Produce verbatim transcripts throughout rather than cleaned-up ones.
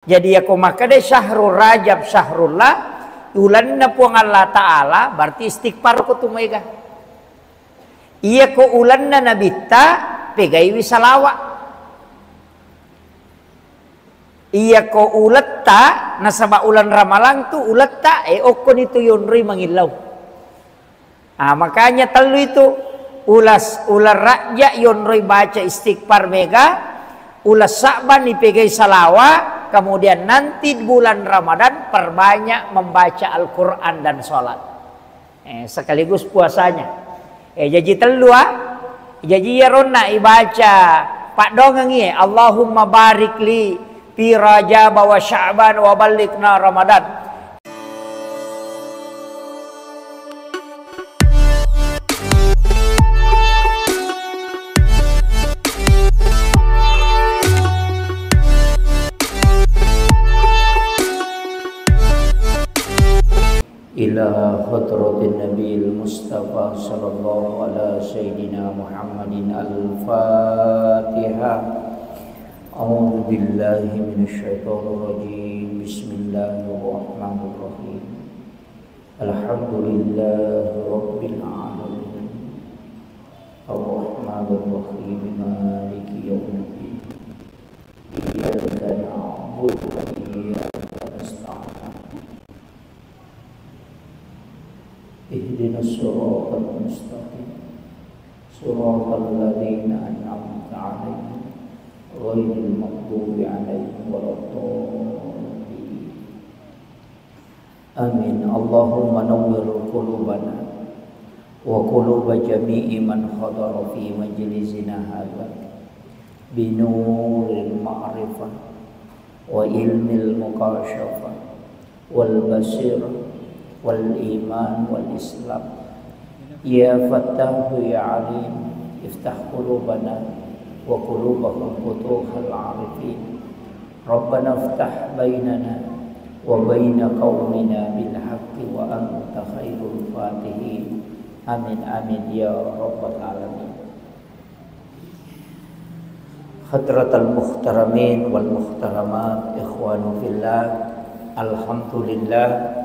Jadi, iyako makkeda syahrul Rajab syahrullah, ulenna Puang Allah Ta'ala, berarti istighfar ko tu maega. Iyako ulenna Nabitta, pegaiwi salawa. Iyako uletta, nasaba uleng Ramalang tu uletta, eh, okkoni tu yonroi mangillau. Ah, makanya tellu itu, ulas-, uleng Rajab yonroi baca istighfar mega, uleng Sa'ban ipegai salawa, kemudian nanti bulan Ramadan perbanyak membaca Al-Quran dan sholat. Eh, sekaligus puasanya. Eh, jaji tellu, ah. Jaji iyaronna ibaca paddoangengngi, Allahumma barik li fi Rajab wa Sya'ban wa ballighna Ramadan. Ila hadratin Nabil Mustafa sallallahu ala sayyidina Muhammadin. Al-Fatihah. A'udzu billahi minasy syaithanir rajim. Bismillahirrahmanirrahim. Alhamdulillahi rabbil alamin. Arrahmanirrahim. Maliki yaumiddin. Iyyaka na'budu wa iyyaka nasta'in. Ihdinas siratal mustaqim. Siratal ladzina an'amta 'alaihim ghairil maghdubi 'alaihim waladdallin. Amin. Allahumma nawwir qulubana wa quluba jami'i man hadara fi majlisina hadza binuril ma'rifah wa ilmil mukasyafah wal basirah wal iman wal islam. Ya Fattahu ya Alim, iftah qulubana wa qulubahum futuhal arifin. Rabbana iftah bainana wa baina qaumina bil haqqi wa anta khairul fatihin. Amin, amin, ya rabbal alamin. Hadratal muhtaramin wal muhtaramat, ikhwanu fillah, alhamdulillah,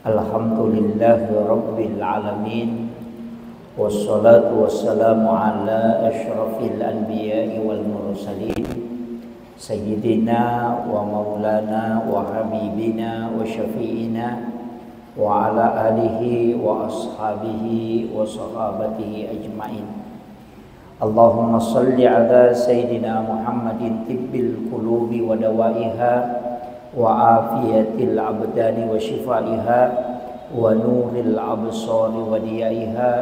alhamdulillahi rabbil alamin, wassalatu wassalamu ala asyrafil anbiya'i wal mursalin, sayyidina wa maulana wa habibina wa syafi'ina wa ala alihi wa ashabihi wa sahabatihi ajma'in. Allahumma salli ala Sayyidina Muhammadin tibbil qulubi wa dawaiha wa afiyatil abdani wa shifaiha wa nuril absari wa diyaiha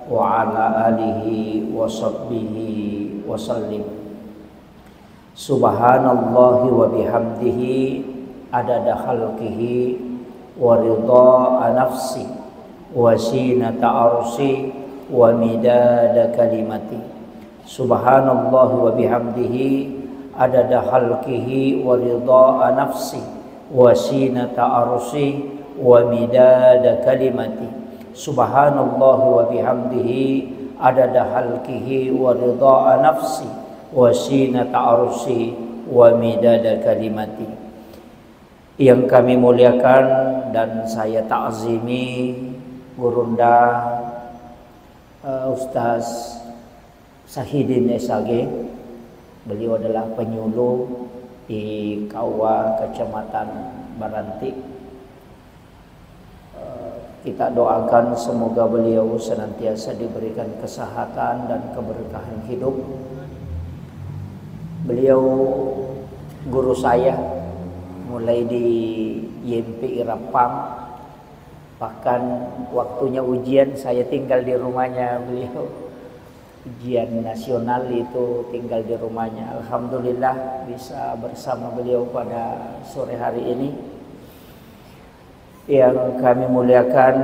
wa ala alihi wa sahbihi wa sallim. Subhanallahi wa bihamdihi adada khalqihi wa ridha nafsi wa zinata arsy wa midada kalimati. Subhanallahi wa bihamdihi adada khalqihi wa ridha nafsi wa zinata arsy wa midada kalimati. Subhanallahi wa bihamdihi adada khalqihi wa ridha nafsi wa zinata arsy wa midada kalimati. Yang kami muliakan dan saya takzimi, Gurunda, eh, Ustaz Sahidin S A G, beliau adalah penyuluh di K U A Kecamatan Baranti. Eh, kita doakan semoga beliau senantiasa diberikan kesehatan dan keberkahan hidup. Beliau guru saya mulai di Y M P I Rappang, bahkan waktunya ujian saya tinggal di rumahnya beliau. Ujian nasional itu tinggal di rumahnya. Alhamdulillah bisa bersama beliau pada sore hari ini. Yang kami muliakan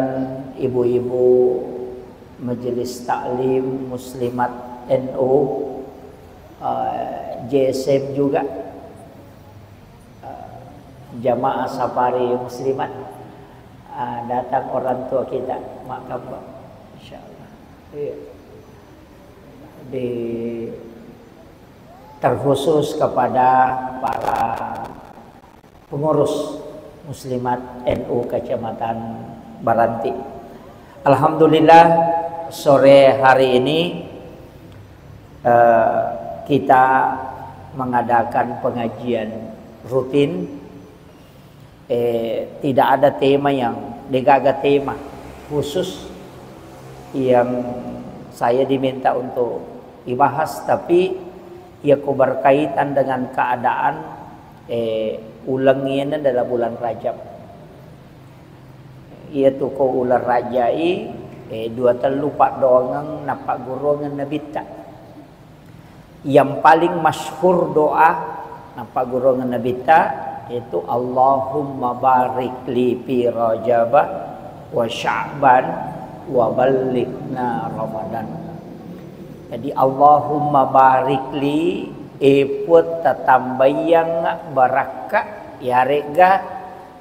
ibu-ibu Majelis Taklim Muslimat N U, eh, J S M juga, eh, jamaah safari muslimat, eh, datang orang tua kita, Mak Kamba, insyaallah. Iya. Di, terkhusus kepada para Pengurus Muslimat N U Kecamatan Baranti. Alhamdulillah, sore hari ini, eh, kita mengadakan pengajian rutin. Eh, tidak ada tema yang, degaga tema khusus yang saya diminta untuk dibahas, tapi ya ko berkaitan dengan keadaan, eh, uleng ini adalah bulan Rajab. Iya tu ko uleng Rajai, eh, dua tellu paddoangeng nappagguruangeng Nabitta. Yang paling masyhur doa nappagguruangeng Nabitta, yaitu, "Allahumma barik li fi Rajaba wa Sya'ban wa ballighna Ramadan." Jadi, "Allahumma barik li," e Puang, tatambaiangnga barakka, yaregga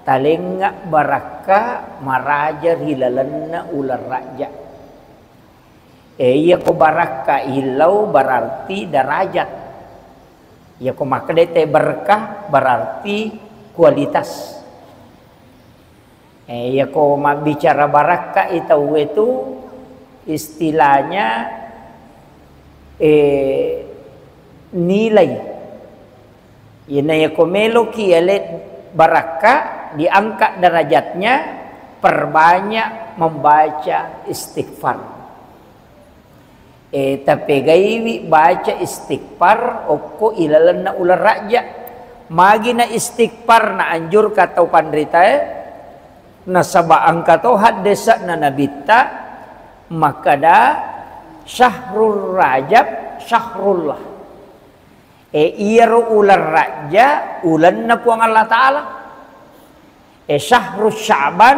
talengnga barakka maraja ri lalenna uleng Rajja. E, iya ko barakka illau berarti derajat. Iya ko makkeda te berkah berarti kualitas. E, iya ko mabbicara barakka i tauwe tu istilahnya, e, nilai. Iyana iya ko meloki ele barakka, diangkat derajatnya, perbanyak membaca istighfar. E, tapegaiwi baca istighfar okko ilalenna uleng Rajja. Magina istighfar naanjurka tau panritae, nasaba engka to haddese'na Nabitta makkeda, "Syahrul Rajab syahrullah." E, iyaro uleng Rajja ulenna Puang Allah Ta'ala. E, syahru Sya'ban,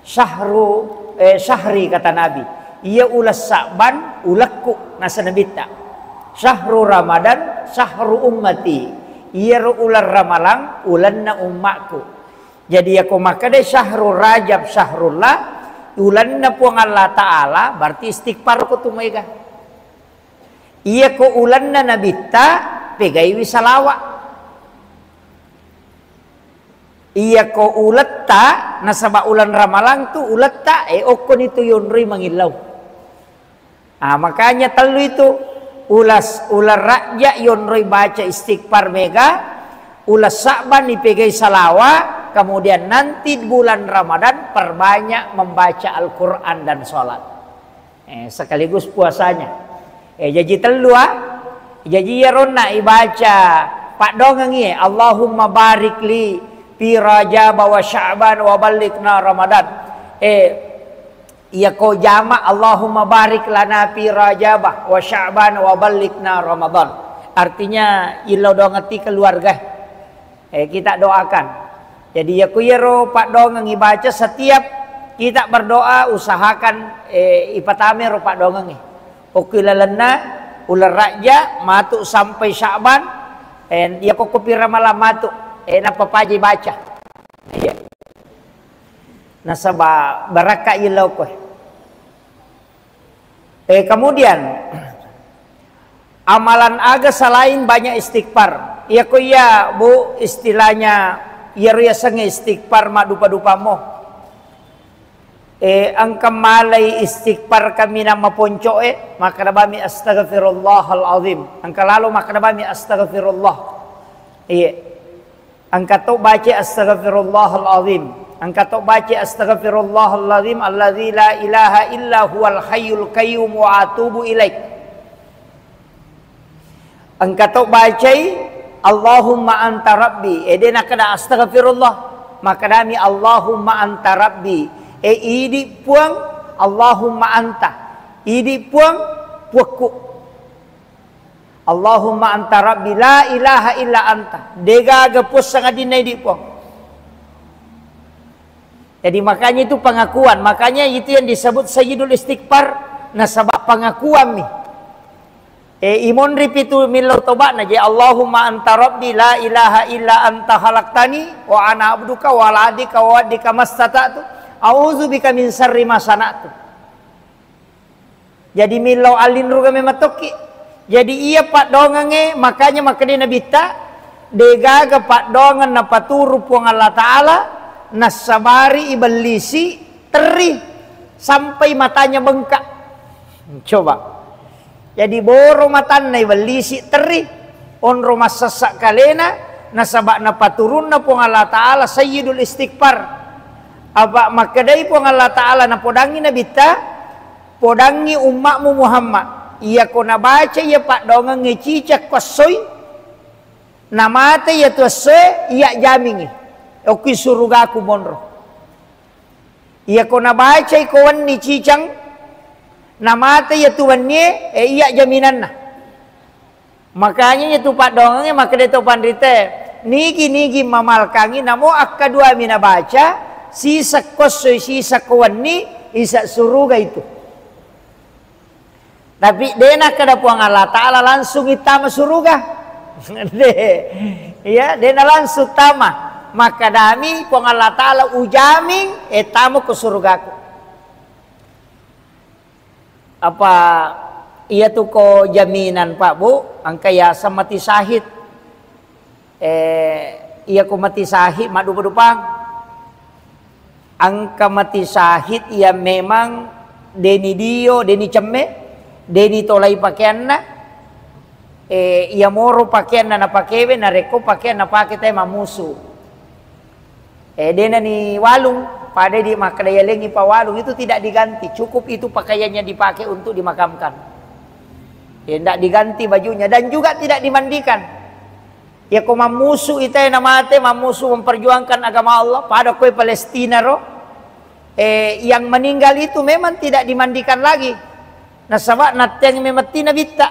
syahru, e, syahri, kata Nabi. Iya uleng Sya'ban ulekku, nasa Nabitta. Syahru Ramadan, syahru ummati. Iyaro uleng Ramalang, ulenna ummakku. Jadi, yako makkeda syahru Rajab syahrullah, ulenna Puang Allah Ta'ala, berarti istighfar ko tu maega. Iya ko ulenna Nabitta, pegaiwi salawa. Iya ko uletta, nasaba uleng Ramalang tu uletta, e, okkoni tu yonroi mangillau. Ah, makanya tellu itu, ulas-, uleng Rajja yonroi baca istighfar mega, uleng Sya'ban ipegai salawa, kemudian nanti bulan Ramadan perbanyak membaca Al-Quran dan sholat. Eh, sekaligus puasanya. Eh, jaji tellu, ah. Jaji iyaronna ibaca paddoangengngi, "Allahumma barik li fi Rajab wa Sya'ban wa ballighna Ramadan." Eh, iya ko jama, "Allahumma barik lana fi Rajab wa Sya'ban wa ballighna Ramadan." Artinya, illau doang ati keluarga. Eh, kita doakan. Jadi, ya, ku iyaro paddoangeng ibaca, setiap kita berdoa, usahakan, eh, ipatame ro paddoangengnge. Okko ilalenna uleng Rajja matu sampai Sya'ban, eh, ya, ko kopi Ramalang matu, eh, nappa paja ibaca. Iya. Nasaba barakka illau koe. Eh, kemudian, amalan aga selain banyak istighfar? Iya ko iya, Bu, istilahnya, iyaro yasengnge istighfar maddupa-dupammo. Eh, engka malai istighfar kaminang maponco'e, makkeda bami, "Astaghfirullahal azim." Engka lalo makkeda bami, "Astaghfirullah." Iya. Engka to baca, "Astaghfirullahal azim." Engka to baca, "Astaghfirullahal azim alladzi la ilaha illa huwal hayyul qayyum wa atubu ilaik." Engka to bacai, "Allahumma anta rabbi." E, de nakkeda, "Astaghfirullah." Makkedami, "Allahumma anta rabbi." E, idi Puang, Allahumma anta. Idi Puang, Puakku. "Allahumma anta rabbi la ilaha illa anta." Degaga puang sangadinna idi Puang. Jadi, makanya itu pengakuan. Makanya itu yang disebut sayyidul istighfar, nasaba pengakuan mi. E, imonri pitu millau toba'na je, "Allahumma anta rabbi la ilaha illa anta khalaqtani wa ana abduka wa ala ahdika wa wa'dika mastata'tu. A'udzu bika min syarri ma sana'tu." Jadi millau allinruga memang tokki. Jadi iya paddoangengnge, makanya makkeda Nabitta, Degaga paddoangeng napaturu Puang Allah Ta'ala, nassabari ibellisi terri sampai matanya bengkak. Coba. Jadi boro matanna ibellisi terri, onro massessa kalena, nasaba napaturunna Puang Allah Ta'ala sayyidul istighfar. Apa makkedai Puang Allah Ta'ala napodangi Nabitta, "Podangi umma'mu Muhammad, iyako nabaca iya paddoangengnge cicak ko essoi, namate iyatu essoe, iya jamingi okki surugaku monro. Iyako nabacai ko wenni cicang, namate iyatu wennie, e, iya jaminanna." Makanya iyatu paddoangengnge makkeda to panritae, nigi-nigi mamalkangi namo akkaduami nabaca, sisakko essoi, sisakko wenni, isa suruga itu. Tapi de nakkeda Puang Allah Ta'ala langsung ittama suruga. De. Iya, de na langsung tama. Makkedami Puang Allah Ta'ala, "Ujaming, e, tama ko surugaku." Apa iyatu ko jaminan, Pak, Bu, engka yaseng mati syahid. Eh, iyako mati syahid maddupa-dupang. Engka mati syahid iya memang deni dio, deni cemme, deni tolai pakeanna, eh, iya moro pakeanna napakewe, narekko pakean napake tae mamusu. Eh, dena ni walung, pada di makkeda yalengi pa walung, itu tidak diganti, cukup itu pakaiannya dipakai untuk dimakamkan. Eh, tidak diganti bajunya dan juga tidak dimandikan. Iyako mammusu itae namate, mammusu memperjuangkan agama Allah, pada koe Palestina ro, eh, yang meninggal itu memang tidak dimandikan lagi. Nasaba natteang memetti nabitta.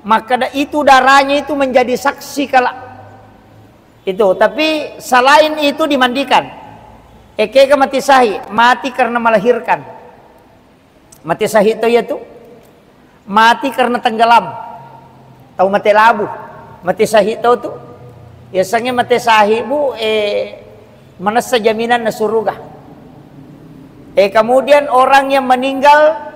Makkeda itu darahnya itu menjadi saksi kala. Itu, tapi selain itu dimandikan. Ekega mati syahid, mati karena melahirkan. Mati syahid to iyatu. Mati karena tenggelam. Tau mate labu. Mati syahid to tu. Yasengnge mate syahid, Bu, eh, manessa jaminan na suruga. Eh, kemudian orang yang meninggal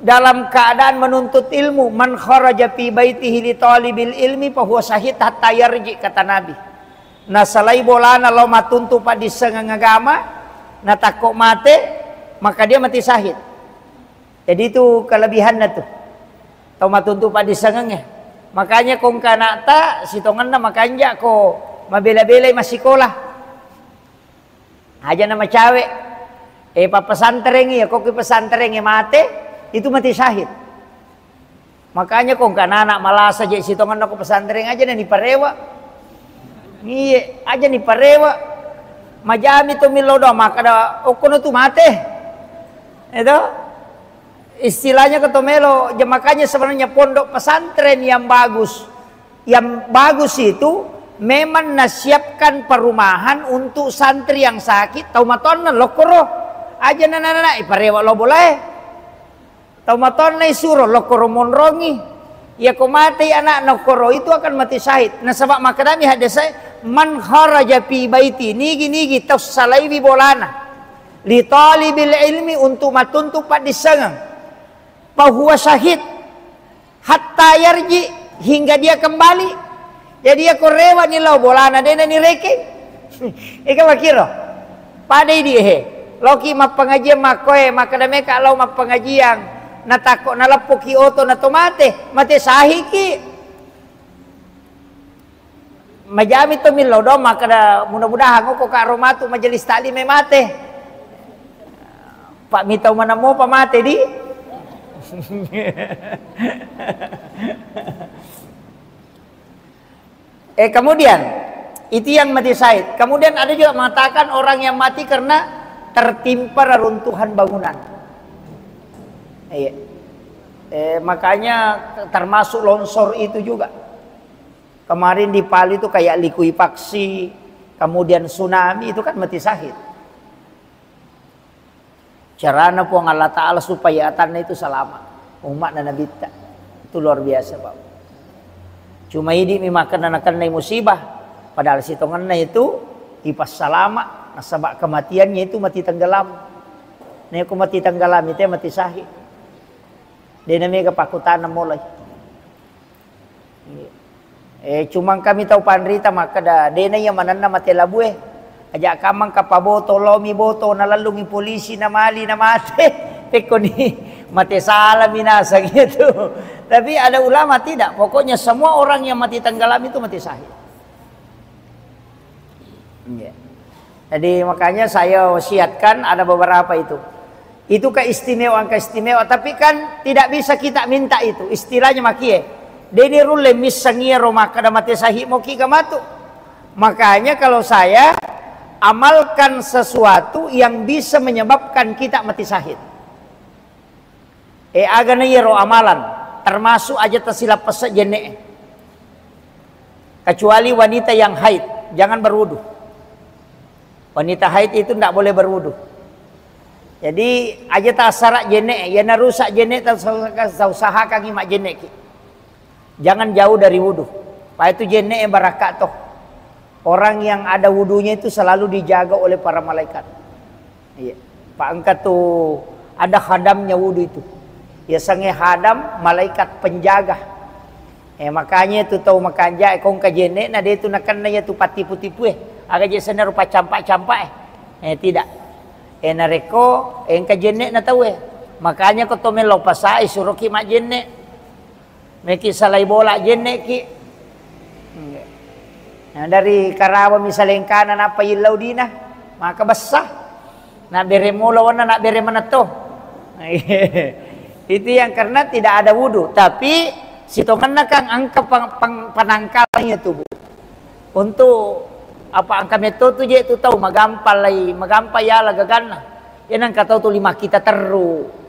dalam keadaan menuntut ilmu, "Man kharaja fi baitihi li talibil ilmi fahuwa syahid hatta yarji," kata Nabi. Nasalai bolana lao mattuntu paddissengeng agama, natakko mate, maka dia mati syahid. Jadi itu kelebihanna tu. Tau mattuntu paddissengengnge. Makanya ko engka anakta, sitongenna makanja ko mabela-belai massikola. Aja na macawe. Eh, pappesantrengi, ya, ko ki pesantrengi mate, itu mati syahid. Makanya ko engka anak malasa je sitongenna ko pesantren aja na niparewa. Iye, aja niparewa. Majami to millau doang, makkeda okkono tu mate. Itu istilahnya ko to melo, makanya sebenarnya pondok pesantren yang bagus, yang bagus itu memang nasiapkan perumahan untuk santri yang sakit, tau matonna lokkoro. Aja na, na, na, na, iparewa lo bolae. Tau matonna isuro lokkoro monrongi. Iyako matei anakna okkoro itu akan mati syahid. Nasaba makkedami haddesae, "Man kharaja fi baiti," nigi-nigi tau salaiwi bolana, "li talibil ilmi," untuk mattuntu paddissengeng, "fahuwa syahid hatta yarji," hingga dia kembali. Jadi, iyako rewani lao bolana, dena nirekeng. Ega makiro. Pada idi he. Loki mappengajian makkoe, makkeda meka lao mappengajian. Natakko naleppoki oto na to mate, mate sahiki. Majami to millau doang makkeda mudah-mudahan okko ka ro matu majelis taklim e mate. Pak mitau manammo pa mate di. Eh, kemudian, itu yang mati syahid. Kemudian ada juga mengatakan orang yang mati karena tertimpa reruntuhan bangunan. Iya. Eh, makanya termasuk longsor itu juga. Kemarin di Palu itu kayak likuifaksi, kemudian tsunami itu kan mati syahid. Carana Puang Allah Ta'ala supaya atanna itu selamat. Umatna Nabitta. Itu luar biasa, Pak. Cuma idi mi makkena nakennai musibah. Padahal sitongenna itu ipassalama. Nasaba kematiannya itu mati tenggelam. Neko mati tenggelam itu mati syahid. Dena mega pakkutana mulai. Iya. Eh, cuma kami tau panrita makkeda, dena iya manenna mate labue. Aja kamang kapaboto, lomi boto, nalellungi polisi, namali, namate. Pekkoni mate salami naseng itu. Tapi ada ulama tidak. Pokoknya semua orang yang mati tenggelam itu mati syahid. Iya. Jadi makanya saya wasiatkan ada beberapa itu. Itu keistimewaan-keistimewaan, tapi kan tidak bisa kita minta itu. Istilahnya makie. Deni rulle misseng iyaro makkeda mate syahid moki gamatu. Makanya kalau saya amalkan sesuatu yang bisa menyebabkan kita mati syahid. Eh, agana iyaro amalan, termasuk aja tasilappessa jenne'e. Kecuali wanita yang haid, jangan berwudu. Wanita haid itu ndak boleh berwudu. Jadi, aja tassara jenne'e, yana rusak jenne'e, tausahakangi majjenne'ki. Jangan jauh dari wudu. Pa itu jenne'e barakka to. Orang yang ada wudunya itu selalu dijaga oleh para malaikat. Iya. Pa engka tu ada khadamnya wudu itu. Yasengnge khadam, malaikat penjaga. Eh, makanya itu tau makanja, eh, kong kajenne'na de tu nakenna ya tu patipu-tipu, eh. Aga je senna rupa campak-campak, eh. Eh, tidak. Eh, narekko, eh, engka jenne'na tau, eh. Makanya ko to melo pasai, suroki majjenne'. Meki salai bola jenne'ki. Nah, dari Karawa misalengkana nappa yillau dina, maka bessa. Nak bere molo wana, nak bere manetto. Itu yang karena tidak ada wudu. Tapi sitongenna kan engka pang-, pang-, penangkalnya tubuh. Untuk apa engka metto tu je tu tau magampa lai, magampa yala gaganna. Ya nang katau tu lima kita teru.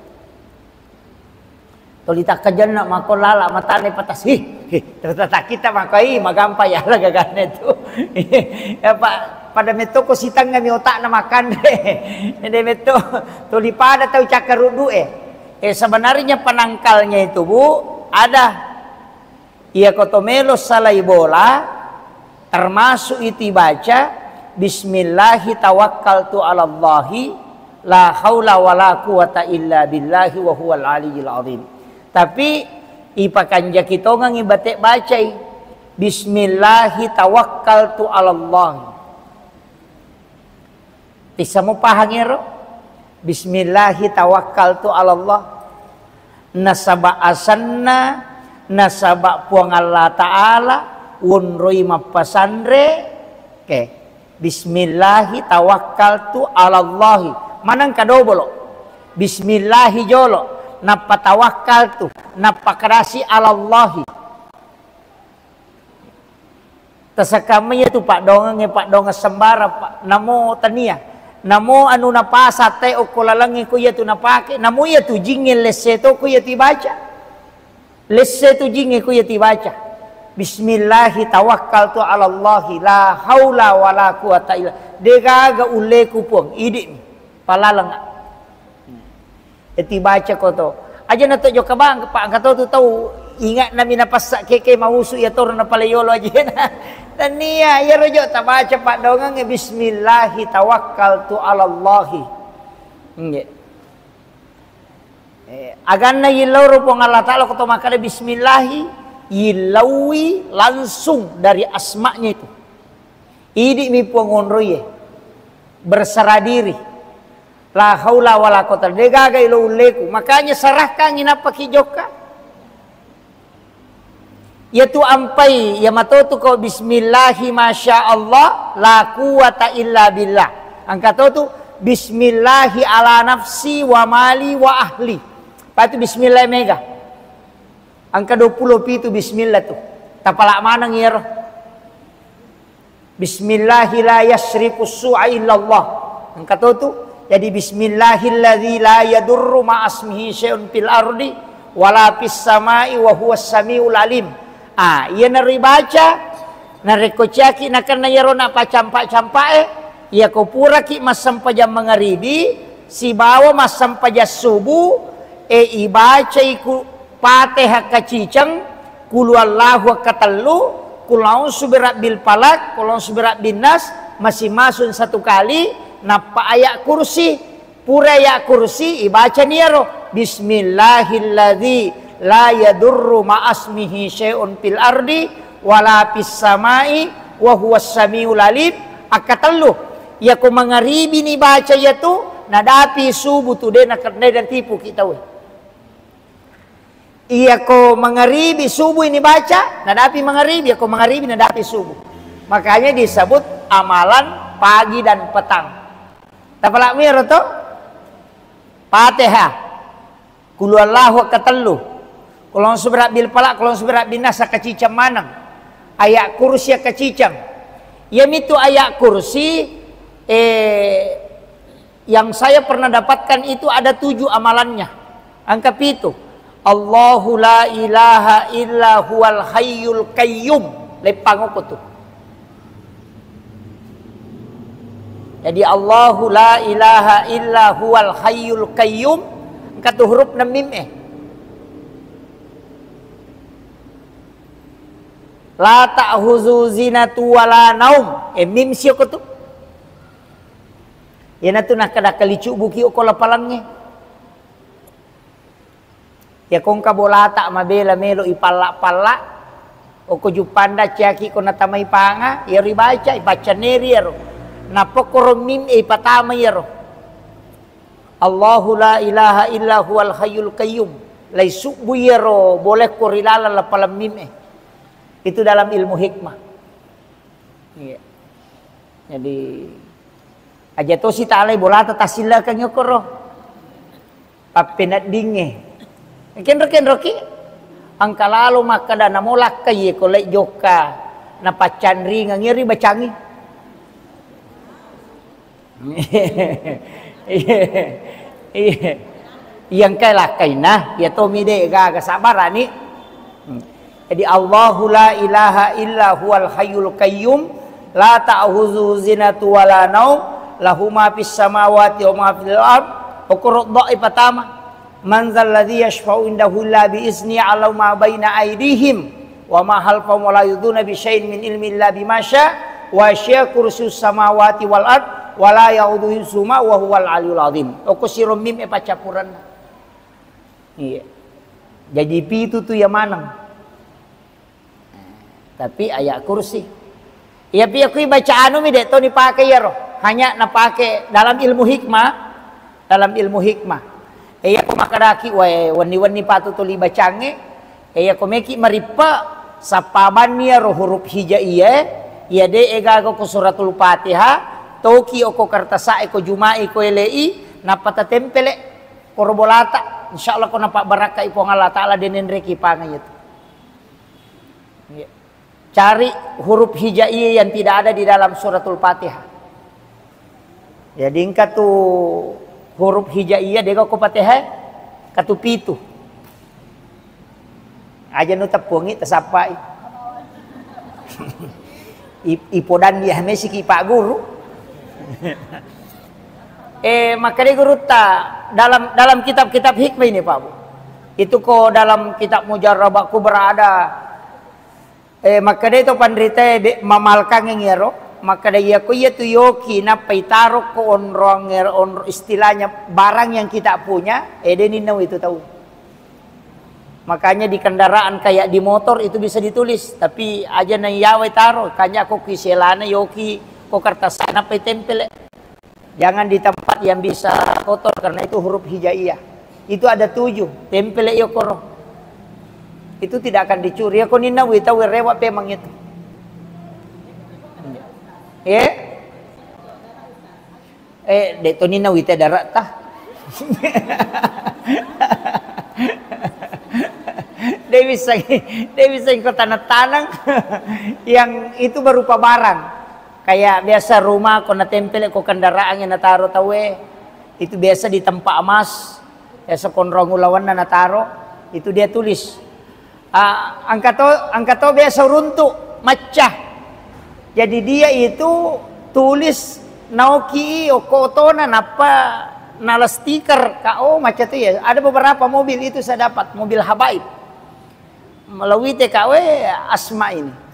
Tuli takkajenna mako lala matane patas. Hi, hi, terus tatakita mako, ih, magampa ya lah gagana itu. Ya, pa-, pada metto ko sitengngami otakna makanre. Ede metto tuli pada tau cakkaruddu e. Eh, sebenarnya penangkalnya itu, Bu, ada. Iya ko to melo salai bola, termasuk itu ibaca, "Bismillahi tawakkaltu 'alallahi, la haula wala quwata illa billahi wa huwal aliyyil azim." Tapi ipakanjaki tongengi bate bacai, "Bismillahi tawakkaltu 'alallahi." Tissamo pahang ero? "Bismillahi tawakkaltu 'alallah." Nasaba asenna, nasaba Puang Allah Ta'ala wonroi mappasanre, ke, "Bismillahi tawakkaltu 'alallahi." Maneng kadobolo. Bismillahi jolo, nappa tawakkaltu, nappa kadasi 'alallahi. Tasakamma iyatu paddongengnge, paddongeng sembarang, Pak. Namo tania. Namo anu napasa te okko lalengnge ko iyatu napake. Namo iyatu jingnge lesse to ko iyatu ibaca. Lesse tu jingnge ko iyatu ibaca. "Bismillahi tawakkaltu 'alallahi la haula wala quwata illa." Degaga ulleku, Puang. Idi'mi. Palalengnga. Eti baca ko to. Aja na to jokka bang, Pak, engka to tu tau ingat nami napassa keke mausu ya toro na pale yolo aja na. Tania, ya rojo tabaca paddongengnge, "Bismillahi tawakkaltu 'alallahi." Nggih. Eh, aganna yillau ro Puang Allah Ta'ala ko to makkeda bismillahi, yillaui langsung dari asma'nya itu. Idi'mi Puang onroie, berserah diri. La haula wala quwata, degaga ilo ulleku. Makanya serahkangi nappa ki jokka. Iyatu ampai, iya matotu ko bismillahi masya Allah, la quwata illa billah. Engka totu bismillahi ala nafsi wa mali wa ahli. Patu bismillah mega. Engka dua puluh pitu bismillah tu. Tapala maneng iyaro. Bismillahi la yasrifu su'a illallah. Engka to tu. Jadi, "Bismillahilladzi la yadurru ma'asmihi syai'un fil ardi wala fis sama'i wa huwas samiul alim." Ah, iyanaro ibaca, narekko ciaki nakenna iyaro napacampa-campa'e, iyako puraki massempajang mangaribi sibawa massempajang subuh, e, ibacai ku Fatihah kaciceng, Qul huwallahu katellu, Qul a'udzu birabbil falaq, Qul a'udzu birabbin nas, masing-masing satu kali, nappa ayat kursi. Pura ayat kursi, ibacani iyaro, "Bismillahilladzi la yadurru ma'asmihi syai'un fil ardi wala fis samai wa huwas samiul alim. Akkatellu, iyako mangaribi ni baca iyatu, nadapi subuh tu de' na-, de' natipu ki tauwe. Iyako mangaribi subuh ini baca, nadapi mangaribi, iyako mangaribi nadapi subuh. Makanya disebut amalan pagi dan petang. Tapalak miro to? Fatihah. Qul huwallahu katellu. Qul a'udzu birabbil falaq, qul a'udzu birabbin nas, kaciceng maneng. Ayat kursi kaciceng. Iyamitu ayat kursi, eh, yang saya pernah dapatkan itu ada tujuh amalannya. Angka pitu. Allahu la ilaha illa huwal hayyul qayyum. Leppang okko tu. Jadi, Allahu la ilaha illa huwal hayyul qayyum, engka tu huruf na mim e. La ta'khuzu zinatu wala naum. Eh, mim sio ko tu. Iyana tu nakkada kalicu buki okko lapalangnge. Iyako engka bolata mabela melo ipalla-palla, okko juppanda ciaki ko natamai panga, iyaro ibaca, ipaccanneri iyaro. Nappa koro mim e ipatama iyaro. Allahu la ilaha illa huwal hayyul qayyum. Laisubbu iyaro bolekko ri laleng lapaleng mim e. Itu dalam ilmu hikmah. Iya. Jadi, aja tosi talai bolata tassillakeng okoro. Pappeneddingnge. Kenro-kenroki, engka lalo makkeda namo lakkai ko lai jokka napaccanringeng iyari bacangi. Iya. Iya. Iya, engkai lakkainna, iya tomi de gaga sabarani. Hmm. Jadi, Allahu la ilaha illa huwal hayyul qayyum, la ta'khuzuhu sinatun wa la naum, lahu ma fis samawati wa ma fil ard. Okoro doa pertama. Man dzalladzi yasyfa'u indahu illa bi idznihi, ya'lamu ma baina aidihim wa ma khalfahum wa la yuhituna bi syai'in min ilmihi illa bima sya, wa sya kursiyyuhus samawati wal ard, wa la yauduhu hifzuhuma wa huwal aliyyul azim. Okko siro mim e paccappurenna. Iya. Jaji pitu tu iya maneng. Tapi ayat kursi. Iya pi akui baca anu mi de' to ni pake iyaro. Hanya napake dalam ilmu hikmah, dalam ilmu hikmah. E, iya ko makkedaki, wae, wenni-wenni patu tuli bacangnge. E, iya ko meki marippe, sappabanni iyaro huruf hijaiyah, iya de' e gaga ko suratul Fatihah, toki okko kertasa'e ko jumai ko elei, nappa tatempele koro bolata. Insyaallah ko napabbarakkai Puang Allah Taala de' nenreki panga iyatu. Iya. Cari huruf hijaiyah yang tidak ada di dalam suratul Fatihah. Jadi engka tu huruf hijaiyah de' ga ko Fatihah, engka tu pitu. Aja nu teppungi tasappai. I-, ipodanni iya mesiki Pak Guru. Eh, makkeda gurutta dalam, dalam kitab-kitab hikmah ini, Pak Bu. Itu ko dalam kitab Mujarrabah Kubra ada. Eh, makkeda to panritae, be-, mamalkangeng iyaro, makkeda iyako iyatu yoki nappa itaro ko onroang ero, onro-, istilahnya barang yang kita punya, eh, de' ninnau itu tau. Makanya di kendaraan kayak di motor itu bisa ditulis, tapi aja na iyawai taro, kanya ko ki selana yoki ko kertas nappa itempele. Jangan di tempat yang bisa kotor, karena itu huruf hijaiyah. Itu ada tujuh, tempele iyo koro. Itu tidak akan dicuri. Iya ko ninna wita werewa pemang itu. Eh? Eh, de' to ninna wita darat tah. De' bisa, de' bisa ko tanang-tanang yang itu berupa barang. Kayak biasa rumah ko natempele ko kendaraan yang nataro tauwe, itu biasa di tempat emas, biasa konrong ulawanna nataro, itu dia tulis. Ah, engka to, engka to biasa uruntu, macca. Jadi dia itu tulis naoki okko otona nappa nala stiker ka, oh, macca tu ya. Ada beberapa mobil itu saya dapat, mobil habaib. Melalui T K W Asma ini.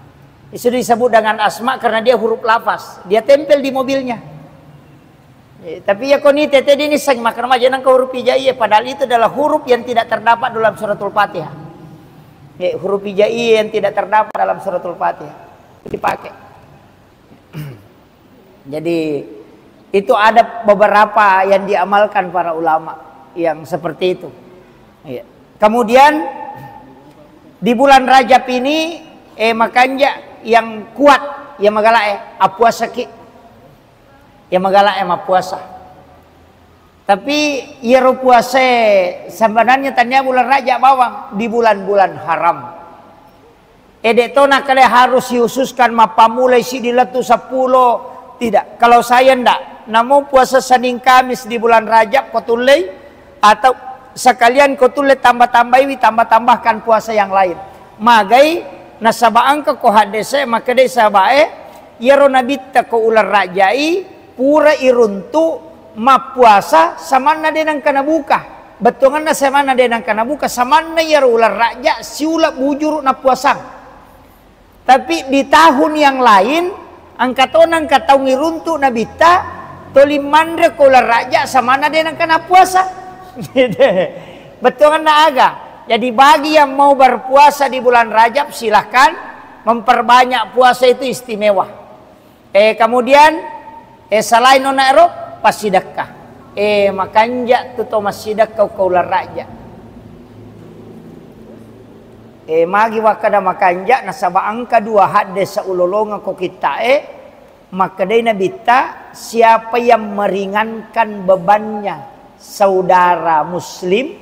Itu disebut dengan Asma karena dia huruf lafaz. Dia tempel di mobilnya. Eh, tapi iya ko ni tete dini seng makan maja nang huruf hijaiyah, padahal itu adalah huruf yang tidak terdapat dalam suratul Fatihah. Ya, huruf hijaiyah yang tidak terdapat dalam suratul Fatihah dipakai. Jadi, itu ada beberapa yang diamalkan para ulama yang seperti itu. Iya. Kemudian, di bulan Rajab ini, eh, makanja yang kuat, ya magala, eh, apuasaki. Ya magala, eh, mapuasa. Tapi iyaro puasae sebenarnya tania bulan Rajab bawang, di bulan-bulan haram. Eh, de' to nakkeda harus dikhususkan mappammulai siddi lettu seppulo. Tidak. Kalau saya ndak, namo puasa Senin Kamis di bulan Rajab ko tullei, atau sekalian ko tulle tambah-tambaiwi, tambah-tambahkan puasa yang lain. Magai, nasaba engka ko haddese makkedai sahabae, iyaro nabitta ko uleng Rajai, pura iruntu mappuasa samanna de' nengka nabuka. Bettuanganna samanna de' nengka nabuka, samanna iyaro uleng Raja siula bujuru nappuasang. Tapi di tahun yang lain, engka to nengka taung iruntu nabitta, toli manre ko uleng Raja samanna de' nengka nappuasa. Bettuanganna aga. Jadi bagi yang mau berpuasa di bulan Rajab, silahkan memperbanyak puasa itu istimewa. Eh, kemudian, eh, selain onna ero, passidekka. Eh, makanja tu to massidekka ko uleng Raja. Eh, magi wakkeda makanja, nasaba engka dua haddese ulolongeng ko kittae, makkedai nabitta, siapa yang meringankan bebannya saudara muslim,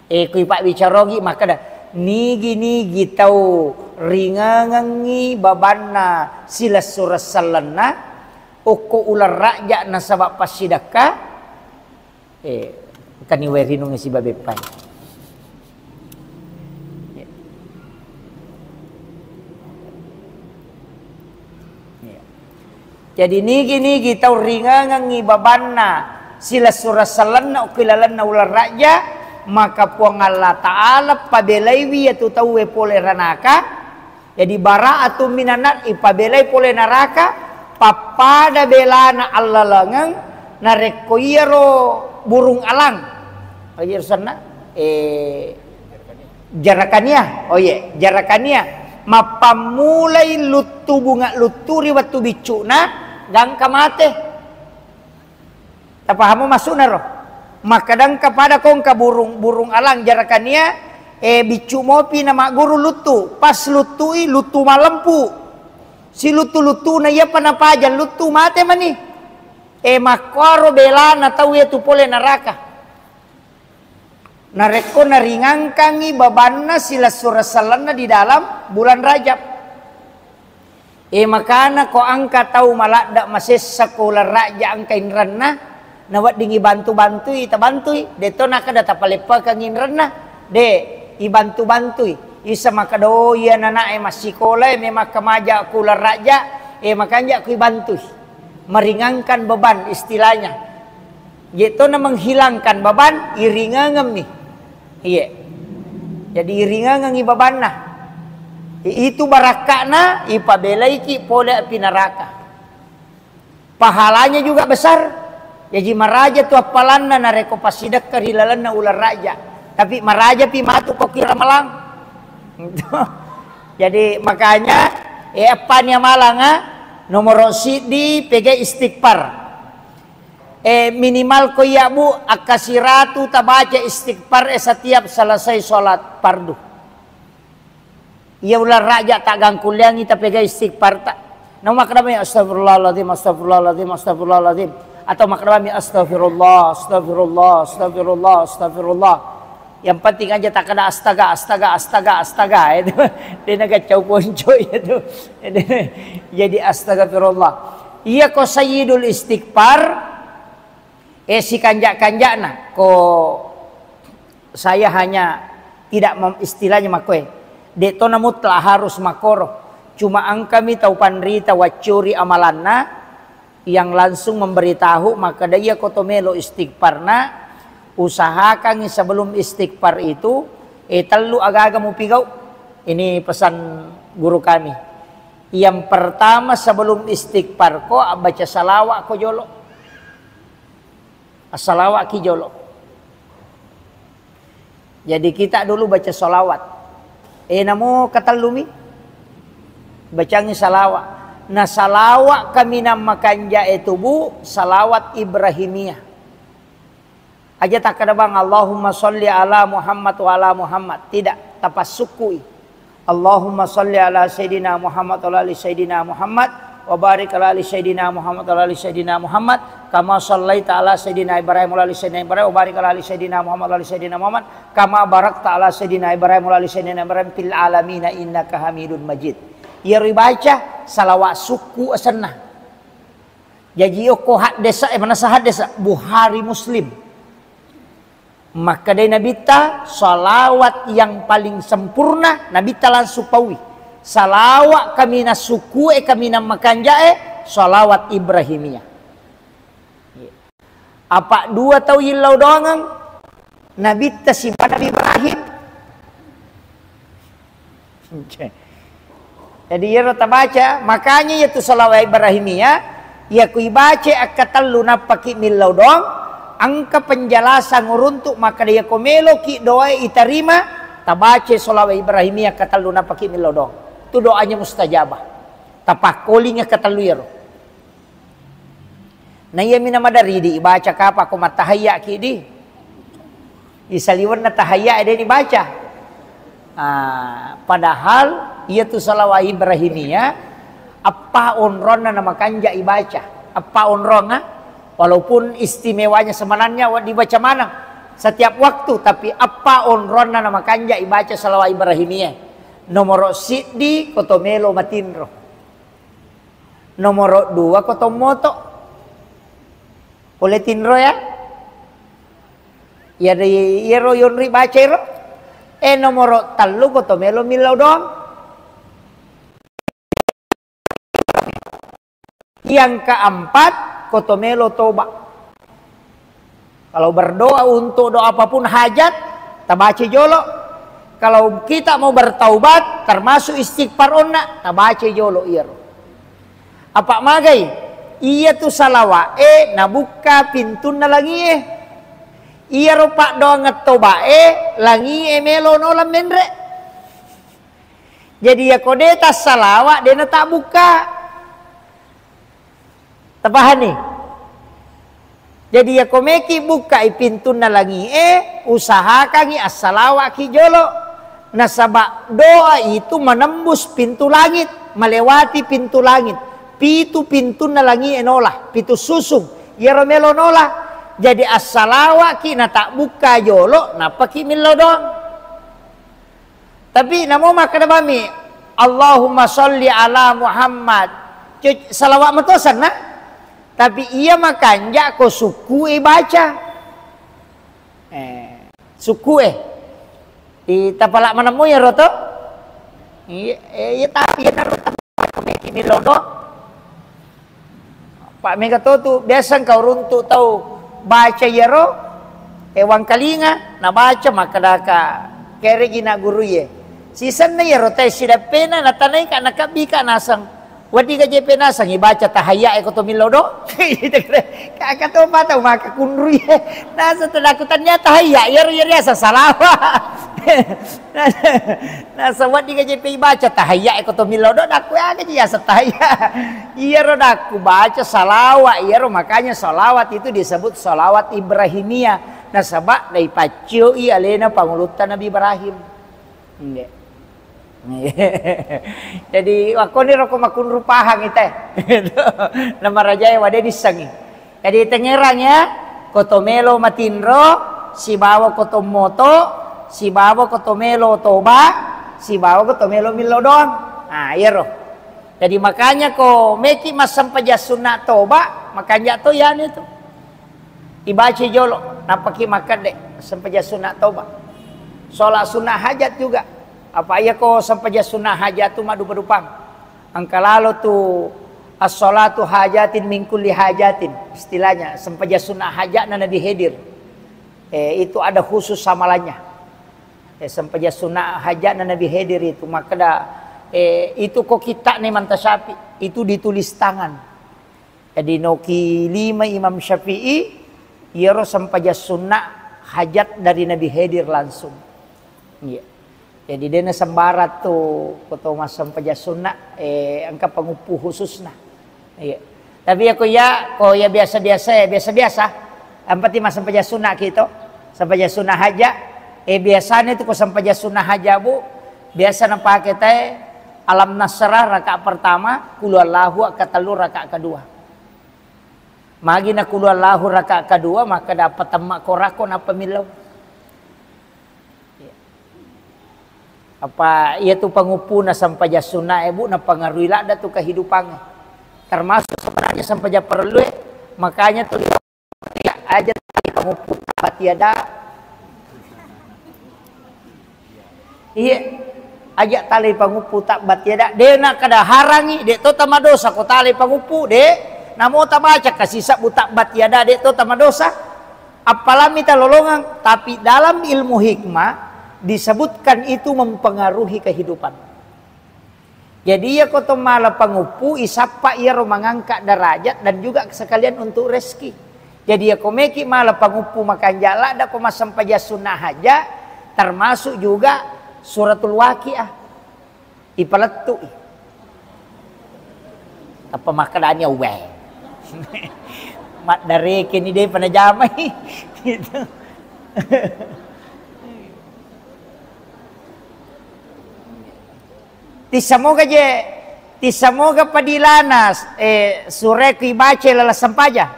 Eh, kui pabbicarogi makkeda, nigi-nigi tau ringangengngi babanna silessureng sellenna, okko uleng Raja nasaba passidekka, eh, kani wae rinungngi sibawa beppai. Ya. Ya. Jadi, nigi-nigi tau ringangengngi babanna silessureng sellenna okko ilalenna uleng Raja, maka Puang Allah Ta'ala pabelaiwi iyatu tauwe pole ranaka. Jadi, bara'atun minan nar, ipabelai pole naraka, pappada belana allalengeng narekko iyaro burung alang. Aja senna, eh, Jarakania, oh iye, jarakania. Mappammulai luttu bunga luttu ri wettu biccu'na, gangka mate. Tapahamu maksudna ro? Makkadangka pada kongka burung, burung alang jarakania, eh, biccu mopi na magguru luttu. Pas luttui, luttu malempu. Si luttu-luttuna iyapa napajang luttu mate mani. Eh, makkuaro belana tau iyatu pole naraka. Narekko naringangkangngi babanna silessureng sellenna di dalam bulan Rajab. E, makana ko engka tau maladde masessa ko uleng Rajab engka inrenna, naweddingngi bantu-bantui, tabantui, de'to nakkeda tapaleppekengngi inrenna, de, ibantu-bantui. Isa makkeda, oh, iya nanae massikola e memang kamaja ko uleng Rajab, e, makanja ko ibantui. Meringankan beban istilahnya. Iye tona menghilangkan beban, iringangemmi. Iye. Jadi iringangengi bebanna. I-, itu barakka'na ipabelaiki pole api neraka. Pahalanya juga besar. Jaji maraja tu appalanna narekko passidekka ri lalenna uleng Rajab. Tapi marajapi matu ko ki Ramalang. Jadi makanya, eh, eppani amalanga nomoro siddi pega istighfar. Eh, minimal ko iya, Bu, akkasiratu tabaca istighfar, eh, setiap selesai sholat fardu. Iya uleng Rajab taggangkulleangngi tapega istighfar ta. Namo makkeda mi, "Astagfirullahaladzim, astagfirullahaladzim, astagfirullahaladzim." Atau makkeda mi, "Astagfirullah, astagfirullah, astagfirullah, astagfirullah." Yang penting aja takkeda astaga, astaga, astaga, astaga. Itu. Dena gacau ponco itu. Jadi astagfirullah. Iya ko sayyidul istighfar, eh, sikanja-kanjana. Ko saya hanya tidak mem-, istilahnya makkoe. De'tona mutlak harus makkoro. Cuma engkami tau panrita waccuri amalanna, yang langsung memberitahu, makkeda iya ko to melo istighfarna, usahakangi sebelum istighfar itu, eh, tellu agaga mupigau. Ini pesan guru kami. Yang pertama, sebelum istighfar ko, baca salawat ko jolo. Assalawat ki jolo. Jadi kita dulu baca salawat. E, namo katellumi, bacangngi salawa. Na salawa kaminang makanja'e tubu, salawat Ibrahimiyah. Aja takkeda bang, "Allahumma sholli ala Muhammad wa ala Muhammad." Tidak, tapassukkui. "Allahumma sholli ala Sayyidina Muhammad wa ala ali Sayyidina Muhammad, wa barik ala ali Sayyidina Muhammad wa ala ali Sayyidina Muhammad, kama shallaita ala Sayyidina Ibrahim wa ala ali Sayyidina Ibrahim, wa barik ala ali Sayyidina Muhammad wa ala ali Sayyidina Muhammad, kama barakta ala Sayyidina Ibrahim wa ala ali Sayyidina Ibrahim fil alamina innaka Hamidun Majid." Iyaro ibaca salawa sukku asenna. Jaji okko haddesa, e, manessa haddesa, Bukhari, Muslim. Makkedai Nabitta, salawat yang paling sempurna, Nabitta langsung paui. Salawat kaminang sukkue, kaminang makanja'e, salawat Ibrahimiyah. Apa dua tau yillau doangeng, Nabitta sibawa Nabi Ibrahim. Oke. Jadi, iyaro tabaca, makanya iyatu salawat Ibrahimiyah, iya ku ibaca akkatellu nappaki millau doang, engka penjelasan uruntuk makkeda, iya ko meloki doae itarima, tabaca salawat Ibrahimiyah akkatellu nappaki millau doang. Itu doanya mustajabah. Tapakkoling akkatellu iyaro. Na iyami namadaridi ibaca kapa ko mattahayya ki di. Isaliwenna tahayya e de' nibaca. Ah, padahal iyatu salawat Ibrahimiyah, eppa onronna namakanja ibaca. Eppa onrong, ah. Walaupun istimewanya sebenarnya wa-, dibaca maneng setiap waktu, tapi eppa onronna namakanja ibaca salawat Ibrahimiyah. Nomoro siddi, ko to melo matinro. Nomoro dua, ko to moto. Pole tinro ya. Iya de-, iyaro yonri baca iro. Eh, nomoro tellu, ko to melo millau doang. Yang keempat, ko to melo toba. Kalau berdoa untuk doa apapun hajat, tabaca jolo. Kalau kita mau bertaubat, termasuk istighfar onna, tabaca jolo iyaro. Apa magai? Iyatu salawat e nabukka pintunna langi e. Iyaro paddoangeng toba e, langi e melo nola menre. Jadi, iyako de' tassalawat, de' natabbukka. Tapahani? Jadi, iyako meki bukkai pintunna langi e, usahakangi assalawaki jolo. Nasaba doa itu menembus pintu langit, melewati pintu langit. Pitu pintunna langi e nola, pitu susung. Iyaro melo nola. Jadi, assalawaki natabbukka jolo, nappaki millau doang. Tapi namo makkeda bami, "Allahumma sholli ala Muhammad." Cu-, salawat mato senna. Tapi iya makanja ko sukku e baca. Eh, sukku e. Di tapala manemu ya roto? Iya, eh, iya, tapi ya naro meki millau doang. Pak mega to tu, biasa engka uruntu tau baca iyaro, eh, wangkalinga, nabaca, makkedaka, "Keregi na guru ye. Sisenna iyaro tai sidappena, natanaika, nakabbika naseng. Wedding gajepe naseng, ibaca tahayya e ko to millau do." Kaka to pa tau maka kunru ye. Naseng tadaku tania tahayya, iyaro, iyaro riaseng salawa. Nasa wedding gajepe ibaca tahayya e ko to millau do, dakku aga ji yaseng tahayya. Iyaro dakku baca salawat, iyaro makanya salawat itu disebut salawat Ibrahimiyah. Nasaba naipaccoi alena pangulutta Nabi Ibrahim. Nggih. Jadi, wakkoni roko makunru pahang ite. Namarajae wade dissengi. Jadi, tengngerang ya, ko to melo matinro, sibawa ko to moto, sibawa ko to melo toba, sibawa ko to melo millau doang. Ah, iyaro. Jadi, makanya ko meki massempajang sunna toba, makanja to yani tu. Ibaca jolo, nappaki makkedde sempajang sunna toba. Sholat sunnah hajat juga. Apa iya ko sempajang sunna hajat tu maddupa-dupang. Engka lalo tu as-sholatu hajatin min kulli hajatin, istilahnya, sempajang sunna hajatna Nabi Khidir. Eh, itu ada khusus amalannya. Eh, sempajang sunna hajatna Nabi Khidir itu, makkeda, eh, itu ko kitta'na Imam Tasyafi, itu ditulis tangan. Jadi, noki lima Imam Syafi'i, iyaro sempajang sunna hajat dari Nabi Khidir langsung. Iya. Jadi, de' nasembarang tu ko to massempajang sunna, eh, engka panguppu khususna. Iya. Tapi ya ko iya, ko iya biasa-biasa, ya biasa-biasa. Yang penting massempajang sunna ki to. Sempajang sunna haja. Eh, biasanya tu ko sempajang sunna haja, Bu, biasa napake te Alam Nasrah rakaat pertama, Qul Huwallahu rakaat katellu, rakaat kedua. Magi na Qul Huwallahu rakaat kedua, maka dapat temma korako napa millau. Apa iya tu panguppuna sempajang sunna e, Bu, napengaruhi ladda tu kehidupannya. Termasuk sebenarnya sempajang perlu e, makanya tu aja tali panguppu tabbat yada. Iya, aja tali panguppu tabbat yada. De' na kada harangi, de' to tamadosa ko tali panguppu, de'. Namo tabaca kasi sabbu tabbat yada, de' to tamadosa. Apalami talolongang, tapi dalam ilmu hikmah disebutkan itu mempengaruhi kehidupan. Jadi, iya ko to mala panguppu, isappa iyaro mangangkat derajat dan juga sekalian untuk rezeki. Jadi, iya ko meki mala panguppu makanja ladda ko massempajang sunna haja, termasuk juga suratul Waqiah. Ipalettu'i. Tappa makkedani, "Uwe." Maddareke ni de' pa najamai. Gitu. Tissamoga je, tissamoga padilana, eh, sure ku ibaca laleng sempajang.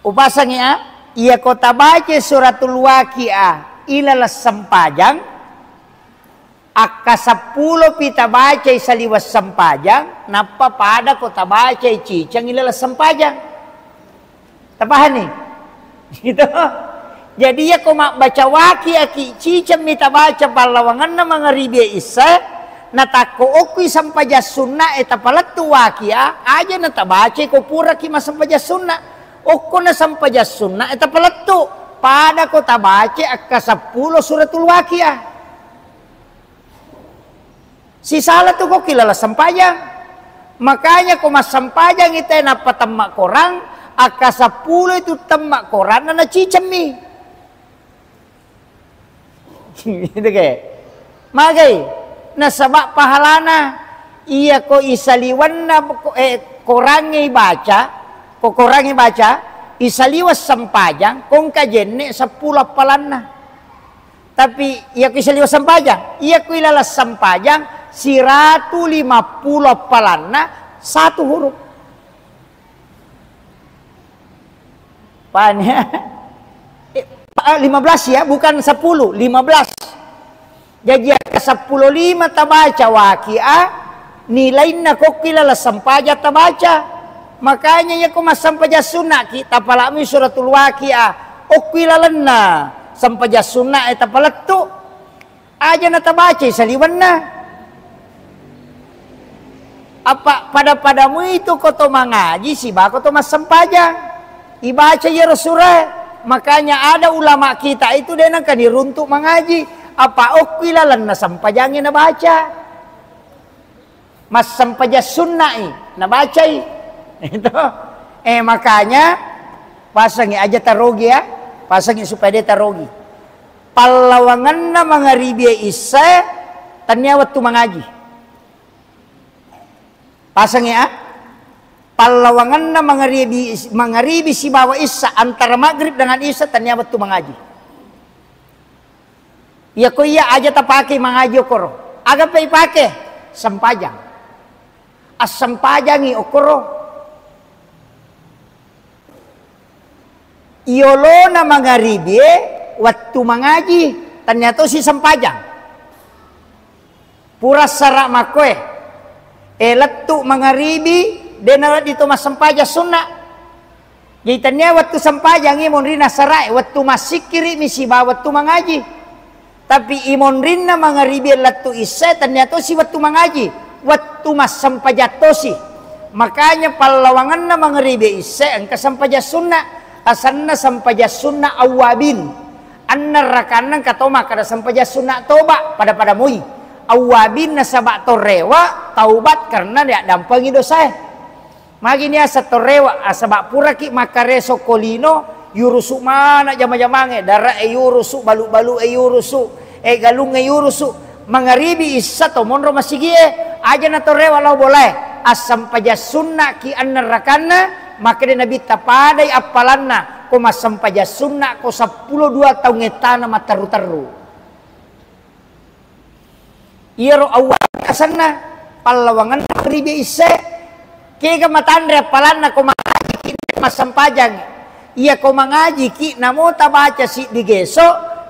Upasangi a, iya ko tabaca suratul Waqiah ilaleng sempajang, akka seppulo pi tabacai saliweng sempajang, nappa pada ko tabacai ciceng ilaleng sempajang. Tapahani? Gitu. Jadi, iya ko mabbaca Waqiah ki ciceng mi tabaca pallawangenna mangaribi isya, natakko okkui sempajang sunna e tapalettu Waqiah, aja na tabacai ko puraki massempajang sunna. Okko na sempajang sunna e tapalettu, pada ko tabaca akka seppulo suratul Waqiah. Sisala tu ko ki laleng sempajang. Makanya ko massempajang ite nappa temma korang, akka seppulo itu temma koranna nacicemmi. Gitu ke? Magai, nasaba pahalana iya ko isaliwenna, eh, korangnge ibaca, ko korangnge ibaca, isaliweng sempajang, ko engka jenne seppulo appalanna. Tapi iya ko isaliweng sempajang, iya ko ilaleng sempajang, siratu limappulo appalanna satu huruf. Paham ya? Eh, pa-, lima belas ya, bukan sepuluh, lima belas. Jaji, akka seppulo lima tabaca Waqiah, nilainna kokki laleng sempajang tabaca. Makanya, iya ko massempajang sunna ki, tapalami suratul Waqiah. Okki lalenna sempajang sunna e tapalettu. Aja natabacai saliwenna. Apa pada-pada muitu ko to mangaji sibawa ko to massempajang. Ibaca iyaro sura. Makanya ada ulama kita itu de nengka niruntuk mangaji. Apa okki lalenna sempajangnge nabaca. Massempajang sunna'i nabacai. Itu. Eh, makanya pasangi aja tarogi ya. Pasangi supaya de tarogi. Pallawangenna mangaribi isya, tania wettu mangaji. Pasangi a. Pallawangenna mangaribi, mangaribi sibawa isya, antara maghrib dengan isya, tania wettu mangaji. Iya ko iya aja tapake mangaji okoro. Aga pe ipake? Sempajang. Assempajangi okoro. Iyolona mangaribie wettu mangaji, tania tosi sempajang. Pura sara makkoe, e, lettu mangaribi, de nawedding to massempajang sunna. Jadi tania wettu sempajangi monrina sarae, wettu massikkiri mi sibawa wettu mangaji. Tapi imonrinna mangaribi lettu isya tania tosi wettu mangaji, wettu massempajang tosi. Makanya pallawangenna mangaribi isya engka sempajang sunna, asanna sempajang sunna awwabin. Anna rakanna engka to makkada sempajang sunna toba, pada-pada moi. Awwabin nasaba to rewa, taubat karena diaddampengi dosae. Magi niaseng to rewa, asaba puraki makkareso ko lino, yurusu mana jama-jamange, dara e yurusu, balu-balu e yurusu, Eh, galungnge yurusu, mangaribi issa to monro masigie, aja na to rewa lao bolae, assempajang sunna ki anna rakanna, makkeda Nabitta padai appalanna ko massempajang sunna ko seppulo dua taung ettana matteru-teru. Iyaro awwal asenna, pallawangenna mangaribi issa. Kega matanre appalanna ko mangajiki massempajangngi. Iya ko mangajiki namo tabaca siddi geso,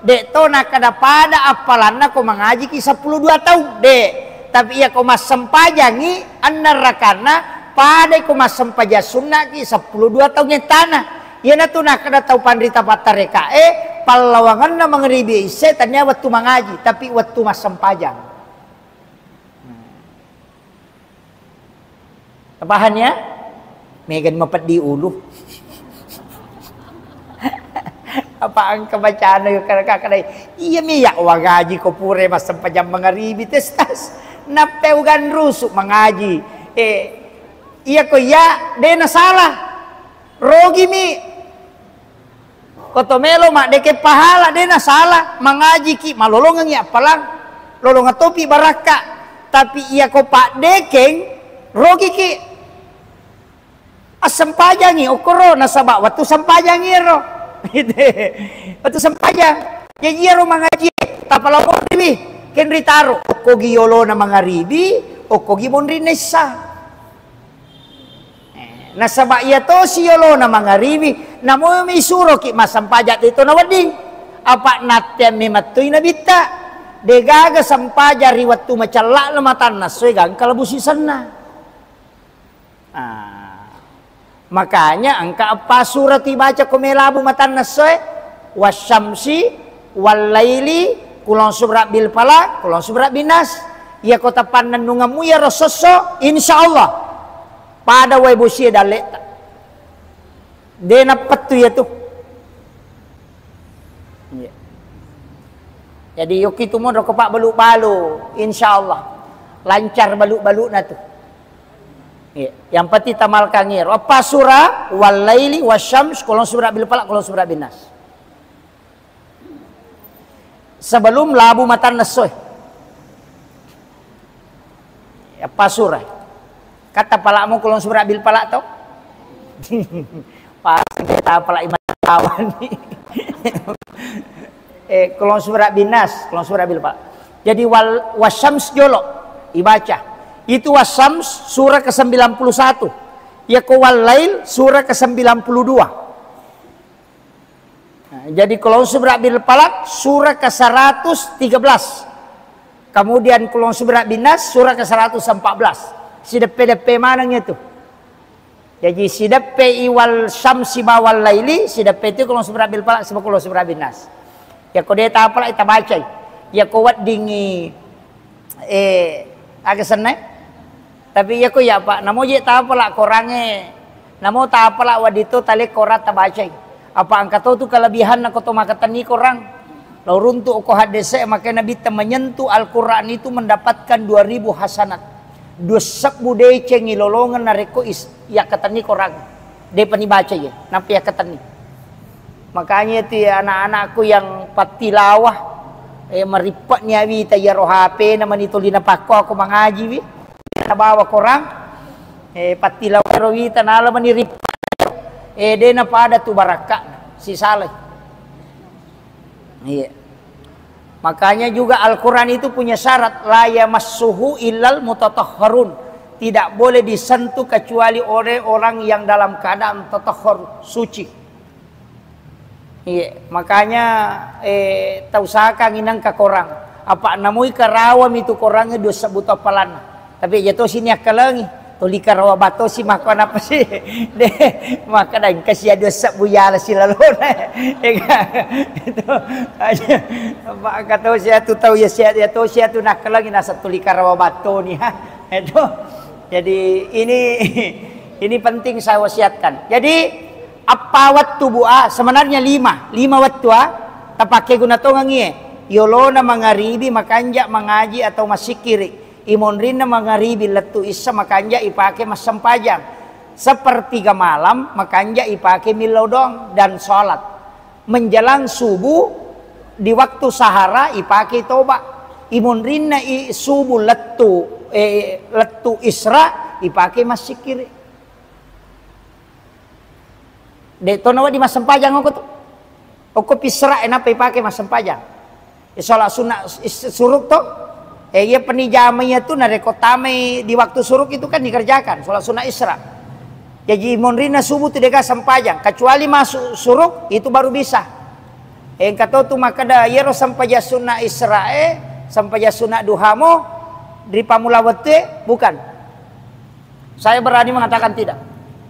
de to nakkeda pada appalanna ko mangajiki seppulo dua taung, de. Tapi iya ko massempajangngi anna rakanna, padai ko massempajang sunnaki seppulo dua taung ettana. Iyanatu nakkeda tau panrita pattarekae, pallawangenna mangaribi issa tania wettu mangaji, tapi wettu massempajang. Tapahang ya? Megan mapeddi ulu. Apa engka bacana yo kada-kada. Iya mi ya wangaji ko pura massempajang mangaribi testas. Nappe ugan rusu mangaji. Eh, iya ko iya de na salah. Rogi mi. Ko to melo maddekeng pahala, de na salah. Mangajiki, malolongengngi appalang. Lolongeng topi barakka. Tapi iya ko paddekeng, rogiki. Assempajangi okkoro, nasaba wettu sempajangi ero. Wettu sempajang. Jaji ero mangaji, tapalamonriwi. Kenri taro, okkogi yolona mangaribi, okkogi monrinna issa. Eh, nasaba iya tosi yolona mangaribi, namomi suroki massempajang de to nawedding. Apa natteang memettui Nabitta. Degaga sempajang ri wettu macella'na matanna essoe gangka labu sisenna. Ah. Makanya engka eppa surati baca ko melabu matanna essoe, wasyamsi, wallaili, kulon subra bil falaq, kulon subra bin nas. Iya ko tapannennungemmu iyaro sosso, insyaallah pada wae bosie dalleta. De nappettu iyatu. Iya. Jadi yokki tu monro ko pabbalu-balu, insyaallah lancar balu-baluna tu. Iya. Yang penting tamalkangi ro. Apa surah? Wallaili wasyams, kulon subra bil falaq, kulon subra bin nas. Sebelum labu matanna essoe. Apa surah? Kata palakmu kulon subra bil falaq to? Pas kita palak iman lawan. Eh, kulon subra bin nas, kulon subra bil falaq. Jadi wal, wasyams jolo ibaca. Itu wasyams surah ke sembilan puluh satu. Ya ko wallail surah ke sembilan puluh dua. Nah, jadi kulon subra bil falaq surah ke seratus tiga belas. Kemudian kulon subra bin nas surah ke seratus empat belas. Sideppe-deppe maneng itu. Jadi sideppe i wasyamsi ba wallaili, sideppe tu kulon subra bil falaq sebab kulon subra bin nas. Ya ko de tapalak tabacai. Ya ko weddingi, eh, aga senna. Tapi iya ko iya, Pak, namo je tapalak korangnge, namo tapalak wedding to tale korang tabacai. Apa engka to tu kelebihanna ko to makkatenni korang. Lao runtu ko haddese, maka Nabitta menyentuh Al-Quran itu mendapatkan dua ribu hasanat. Dua sebbu deceng ilolongeng narekko is-, yakkatenni korang. Depa ni baca ye, nappa yakkatenni. Makanya itu ya anak-anakku yang pattilawah, eh, marippek ni awita iyaro H P na mani tuli napakko aku mangaji wi. Nabawa korang, eh, pattilawa ro wita nala mani rip-, eh, de napada tu barakka sisalai. Iya. Makanya juga Al-Quran itu punya syarat, la yamassuhu illal mutatahharun. Tidak boleh disentuh kecuali oleh orang yang dalam keadaan tatahhar, suci. Iya, makanya, eh, tausahakan inangka korang. Apa namui karawa mitu korang dua sebbu to palanna. Tapi iya to sini akkalengi. Tuli karawa batto si makko napa si? De, maka dangka si dua sebbu yala si lalona. Ega. Itu aja. Apa kata si atu tau ya si, ya to si atu nakkalengi nasa tuli karawa batto ni, ha. Itu. Jadi ini, ini penting saya wasiatkan. Jadi apa wettu bu a? Sebenarnya lima, lima wettu a. Tapake guna tongengi e. Yolona mangaribi, makanja, mangaji atau masikiri. Imonrinna mangaribi lettu issa makanja ipake massempajang. Sepertiga malam makanja ipake millau doang dan sholat. Menjelang subuh Di waktu sahara ipake toba. Imunrinna i subuh lettu, eh, lettu Isra ipake massikkiri. De' to nawedding massempajang okko tu. Okko pi Isra e nappa ipake massempajang. E, sholat sunnah is-, suruk to. E, iya penijama iya tu narekko tamai di waktu suruk itu kan dikerjakan, sholat sunnah Isra. Jaji monrinna subuh tu de'ga sempajang, kecuali masuk suruk itu baru bisa. Engka to tu makkeda iyaro sempajang sunnah Isra e, sempajang sunnah duha mo ri pammula wettu e, bukan. Saya berani mengatakan tidak.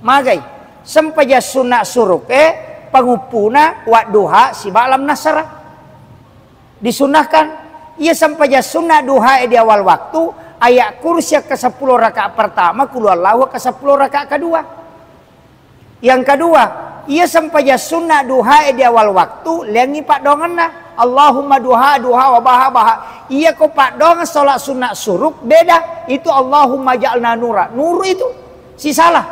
Magai, sempajang sunnah suruk e, panguppuna wadduha siba alam nasara. Disunnahkan. Iya sempajang sunnah duha e di awal waktu, ayat kursi ke sepuluh rakaat pertama, qul huwallahu ke sepuluh rakaat kedua. Yang kedua, iya sempajang sunnah duha e di awal waktu, leangi paddoangenna. Allahumma duha, duha, wa baha, baha. Iya ko paddoangeng sholat sunnah suruk, beda. Itu Allahumma ja'alna nura. Nuru itu. Sisala.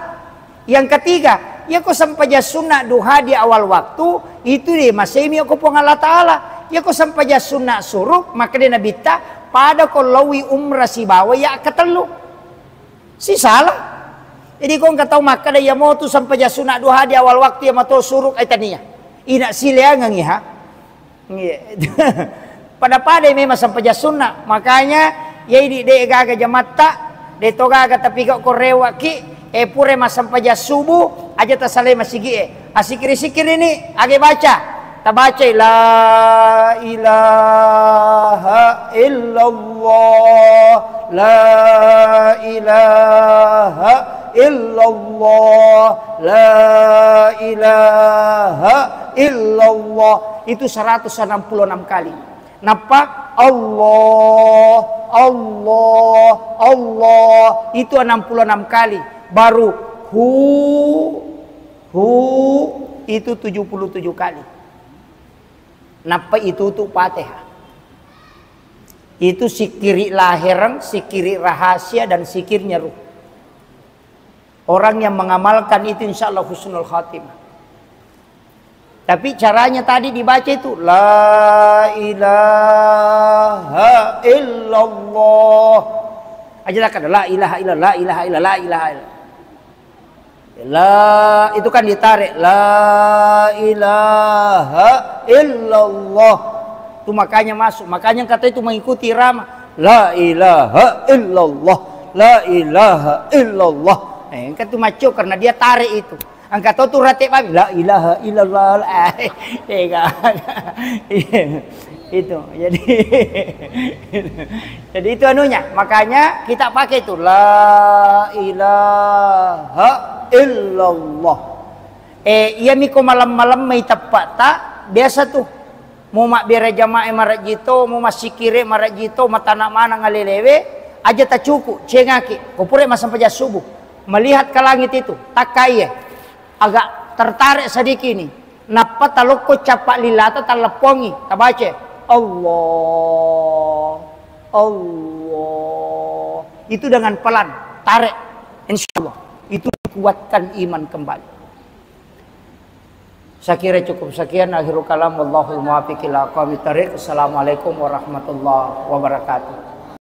Yang ketiga, iya ko sempajang sunnah duha di awal waktu, itu de' masemi ko Puang Allah Ta'ala. Iya ko sempajang sunnah suruk, makkeda Nabitta, pada ko laowi umrah sibawa iya ketellu. Sisala. Jadi ko engka tau makkeda iya mo tu sempajang sunnah duha di awal waktu iya mato suruk, ai tania. Ina sileangengi ha. Iya. Pada-pada memang sempajang sunnah. Makanya, iya idi de' gaga jamatta, de' to gaga tapi ko rewaki, e pura massempajang subuh, aja tasalai masigi e. Asikiri-sikiri ni, age baca. Tabacai, "La ilaha illallah, la ilaha illallah, la ilaha illallah." Itu seratus enam puluh enam kali. Nappa, Allah, Allah, Allah. Itu enam puluh enam kali. Baru, hu, hu, itu tujuh puluh tujuh kali. Nappa itu tu Fatihah. Itu sikiri lahereng, sikiri rahasia, dan sikirnya ruh. Orang yang mengamalkan itu insya Allah husnul khatimah. Tapi caranya tadi dibaca itu, "La ilaha illallah." Aja lah kada, "La ilaha illallah, la ilaha illallah, la ilaha illallah." La, itu kan ditarik. "La ilaha illallah." Itu makanya masuk. Makanya kata itu mengikuti irama. "La ilaha illallah. La ilaha illallah." Eh, engka tu maccio karena dia tarik itu. Engka to tu rate bami. "La ilaha illallah." Eh, eh, itu. Jadi, jadi itu anunya. Makanya kita pakai itu. "La ilaha illallah." Eh, iya miko malam-malam mai teppa'ta, biasa tu. Mu mabbere jamae marajito, mu massikire marajito, matana maneng alelewe, aja tacuku, cengaki. Ko pura massempajang subuh, melihat ke langit itu, takkai e. Agak tertarik sedikit ni. Nappa talokko cappa lilata, talleppongi, tabaca, "Allah, Allah." Itu dengan pelan, tarik. Insya Allah, itu dikuatkan iman kembali. Saya kira cukup sekian, akhirul kalam, wallahul muwaffiq ila aqwamit thariq. Assalamualaikum warahmatullahi wabarakatuh.